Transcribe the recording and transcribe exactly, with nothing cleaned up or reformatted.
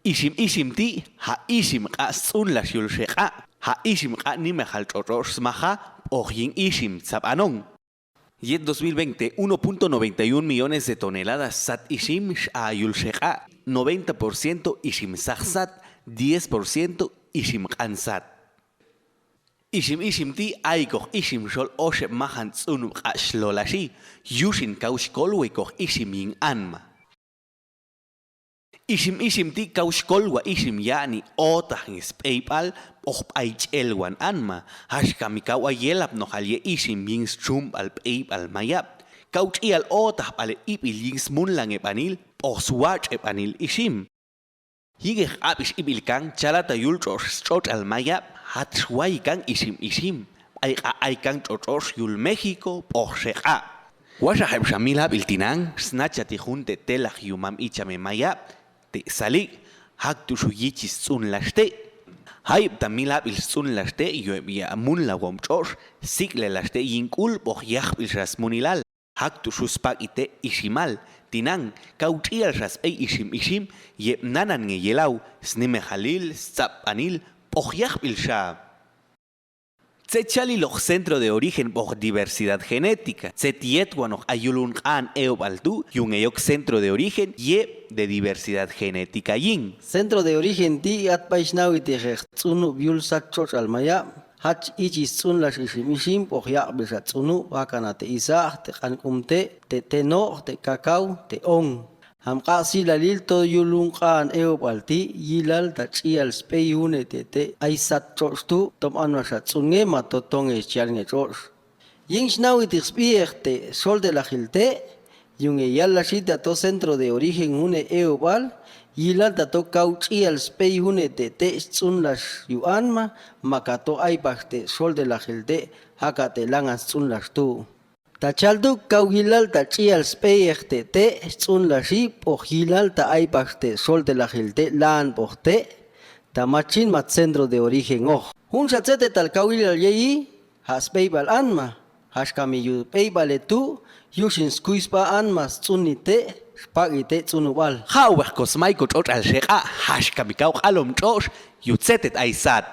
Isim-isim ti ha isim k'ak sts'unlax yul xek'ak, ha isim k'ak nimexal ch'och'ox smaja p'oj yin isim tsap'anon. Yet dos mil veinte, uno punto noventa y un millones de toneladas sat isim x'a yul xek'ak, noventa por ciento isim saj sat, diez por ciento isim q'an sat. Isim-isim ti ay koj isim xol oxeb majan ts'unub k'ak xlolaxi, yuxin kau xkolwe koj isim yin anma. Isim-isim ti kau xkolwa isim ya'ni otaj nge sp'eybal p'oj p'ay ch'elwan anma, jaxka mi kau a yelapnojal ye isim yin schumb'al p'eybal mayab. Kau ch'ial otaj b'ale ib'il yin smunlange b'anil p'oj swach'e b'anil isim. Yin nge j'abix ib'il kan chalata yul ch'ox sch'och'al mayab, jat xway kan isim-isim, b'ay k'ak ay kan ch'och'ox yul México p'oj xek'ak. Waxajeb xa mil ab'il tinan, xsnacha ti jun te' telaj yu mam icha me mayab, te' salik, jaktu' xu yichi sts'unlax te'. Jayeb ta mil ab'il sts'unlax te' yu heb ya' munla wom ch'ox, sik'lelax te' yin k'ul p'oj yajb'il xa smunilal, jaktu' xu spak'i te' isimal, tinan, kau ch'ial xa sb'ey isim-isim, yeb nanan nge yelau, snimejalil, stsapb'anil, p'oj yajb'il xa. Tset chaliloq centro de origen p'oj diversidad genética, tset yetwanoq a yulunq'aan eob'al tu' yu nge yok centro de origen yeb de diversidad genética yin. Centro de origen ti' jat b'ay xnawitejeq ts'unub yul sat ch'och'al mayab, jat ichi sts'unlax isim-isim p'oj yajb'il xa ts'unub, jakan a te' isa'aj, te' q'ank'um te', te' teno'oj, te' kakao, te' on. Jam k'ak silalil to yulunq'aan eob'al ti', yilal ta ch'ial sb'ey june' te' te' ay sat ch'och' tu', tom anma xa ts'un nge ma to tonge ch'ial nge ch'och'. Yin xnawiteq sb'iej te' xol te' lajil te', yu nge yal laxi ta to centro de origen june' eob'al, yilal ta to kau ch'ial sb'ey june' te' te' sts'unlax yu anma, ma ka to ay pax te' xol te' lajil te', jaka' te' langan sts'unlax tu'. Ta chal tu' kau yilal ta ch'ial sb'eyeq te' te' sts'unlaxi p'oj yilal ta ay pax te' xol te' lajil te' lan p'oj te', ta machin ma centro de origen oq. Jun xa tsetetal kau yilal yeyi, ja' sb'eyb'al anma, jaxka mi yu b'eyb'ale tu', yuxin skuy sba anma sts'uni te', spak'i te' ts'unub'al. Ja' uweq ko smay ko ch'och'al xek'a', jaxka mi kau k'alom ch'och', yu tsetet ay sat.